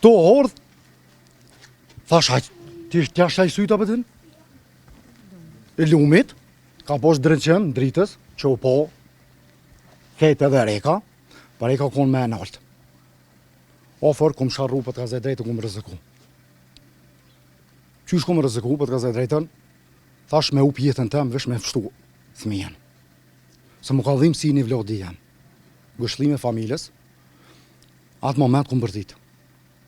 Tu ardhë, thash, hajt, ti është t'jashtë aj syta për E lumit, ka pos ndriçim, dritës, që u po, krejt edhe reka, po reka u konë me e naltë. Ofër, kum sharru po të kallzoj drejtën, kum rreziku. Qysh kum rreziku, po të kallzoj drejtën, thash me hup jetën tem, veç me pshtu fëmijën. Se më ka dhimë si një vlodi jem. Ngushllime familjes, atë moment kum bërtit.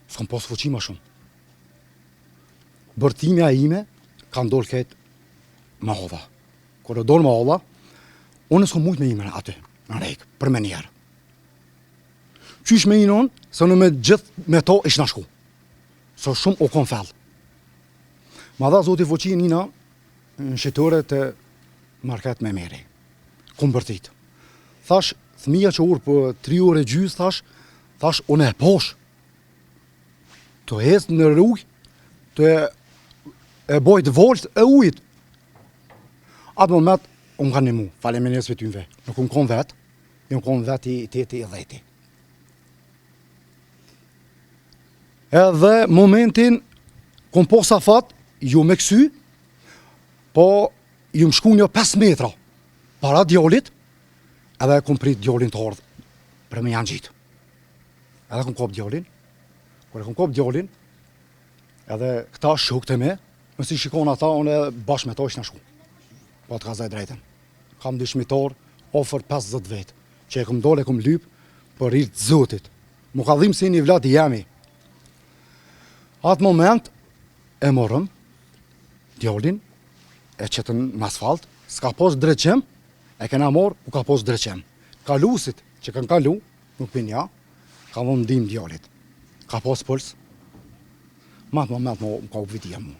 S'kom pas fuqi ma shumë. Bërtimja ime ka ndolë krejt mahalla. Kur u dolë mahalla, unë s'kom mujtë me hi aty, në rekë, për menjëherë. Qysh me hi unë, se unë me gjithë me to ishna shku. Se shumë u konë fellë. Ma dha zoti fuqi nina në shitore te market me meri. Kum bërtit. Thash, fëmija që urë për 3 orë e gjysë, thash, thash, unë e posh. Tu ecë në rrugë, tu e, e bojt volt e ujit. Atë moment, unë kanë nimu, faleminderit për tynve. Nuk unë konë vetë, unë konë vetë i teti i dheti. Edhe momentin, kom posa fat, ju me ksy, po ju më shku një 5 metra para djalit, edhe e kom prit djalin të ardhë për me janë gjitë. Edhe kom kap djalin, kur e kom kap djalin, edhe këta shokët e mi, nëse i shikon ata, unë bashkë me to ishna shku. Po të kallzoj drejtën. Kam dëshmitor, ofër 50 vetë, që e kom dole, e kom lyp, për hir të Zotit. Mu ka dhimë si një vlla i jemi. Atë moment, e morëm, djalin, e qetën në asfalt, s'ka pos ndriçim, e kena morë, ku ka pos ndriçim. Kalusit që kanë kalu, nuk pinja, ka dhënë ndihmë djalit. Ka pos puls. Ma atë moment më ka u vidia mu.